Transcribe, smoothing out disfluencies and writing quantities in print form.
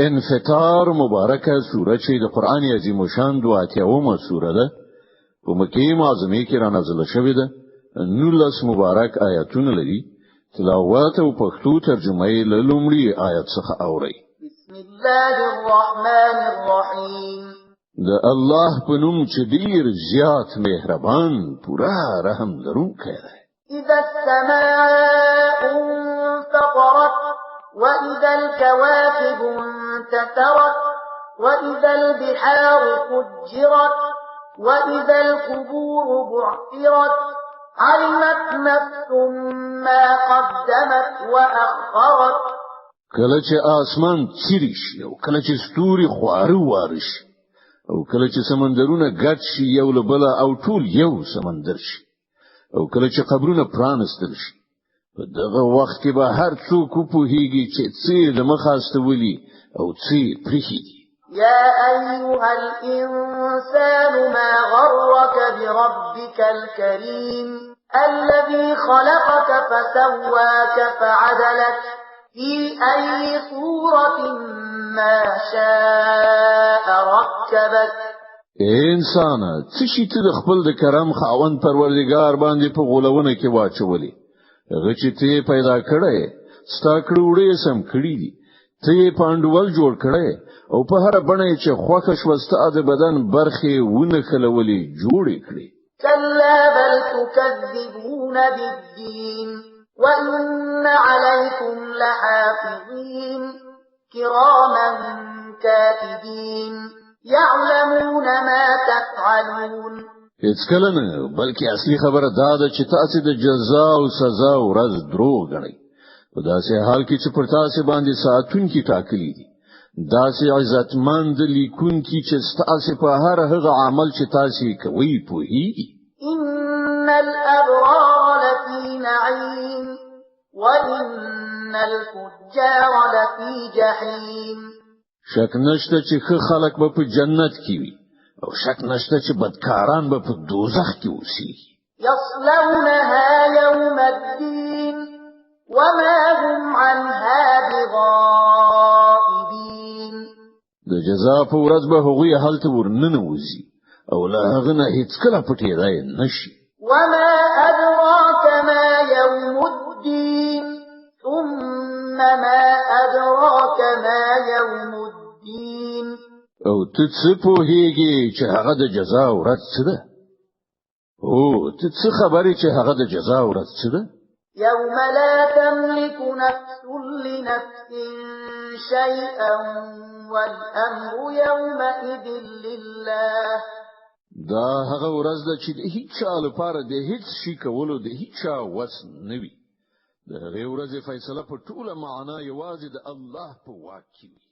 انفطار مبارکه سوره چې د قرآن عظیم شان 82مه سوره ده، په مکې معظمې کې را نازله شوې ده. 19 مبارک آیاتونه لري. تلاوت او پښتو ترجمه یې له لومړي آیت څخه اورئ. بسم الله الرحمن الرحیم. د الله په نوم چې ډیر زیات مهربان، پوره رحم لرونکی دی. اذا السماء انفطرت، وإذا الكواكب انتثرت، وإذا البحار فجرت، وإذا القبور بعثرت، علمت نفس ما قدمت وأخرت. کله چې آسمان څیري شي، او کله چې ستوري خواره واره شي، او کله چې سمندرونه ګډ شي یو له بله او ټول یو سمندر شي، او کله چې قبرونه پرانستل شي، په دغه وخت کې به هر څوک وپوهیږي چې څه یې د مخه استولي او څه یې پرېښي دي. يا أيها الإنسان ما غرك بربك الكريم الذي خلقك فسواك فعدلك في أي صورة ما شاء ركبك. ای انسانه، څه شي ته د خپل د کرم خاوند پروردګار باندې په غولونه کې واچولې؟ هغه چې ته یې پیدا کړی، ستا کړه وړه یې سم کړي دي، ته یې په انډول جوړ کړی او په هره بڼه یې چې خوښه شوه ستا د بدن برخې ونښلولې جوړې کړې. كلا بل تكذبون بالدين وإن عليكم لحافظين كراما كاتبين يعلمون ما تفعلون. هیڅکله نه، بلکې اصلي خبره دا ده چې تاسې د جزا او سزا ورځ دروغ ګڼئ، په داسې حال کې چې پر تاسې باندې ساتونکي ټاکلي دي، داسې عزتمند لیکونکي چې ستاسې په هر هغه عمل چې تاسې کوئ پوهیږي. إن الأبرار لفي نعيم وإن الفجار لفي جحيم. شک نشته چې ښه خلک به په جنت کې وي، او شک نشته چې بدکاران به په دوزخ کې اوسیږي. يصلونها يوم الدين وما هم عنها بغائبين. د جزا په ورځ به هغوی هلته ورننوځي او له هغه نه هیڅکله پټېدای نه شي. وما أدراك ما يوم الدين ثم ما أدراك ما يوم الدين. او ته څه پوهیږې چې هغه د جزا ورځ څه ده؟ او ته څه خبرې چې هغه د جزا ورځ څه ده؟ يوم لا تملك نفس لنفس شيئا والأمر يومئذ لله. دا هغه ورځ ده چې د هیچا لپاره د هیڅ شي کولو د هیچا وس نه وي. د هغې ورځې فیصله په ټوله معنا یوازې د الله په واک کې وي.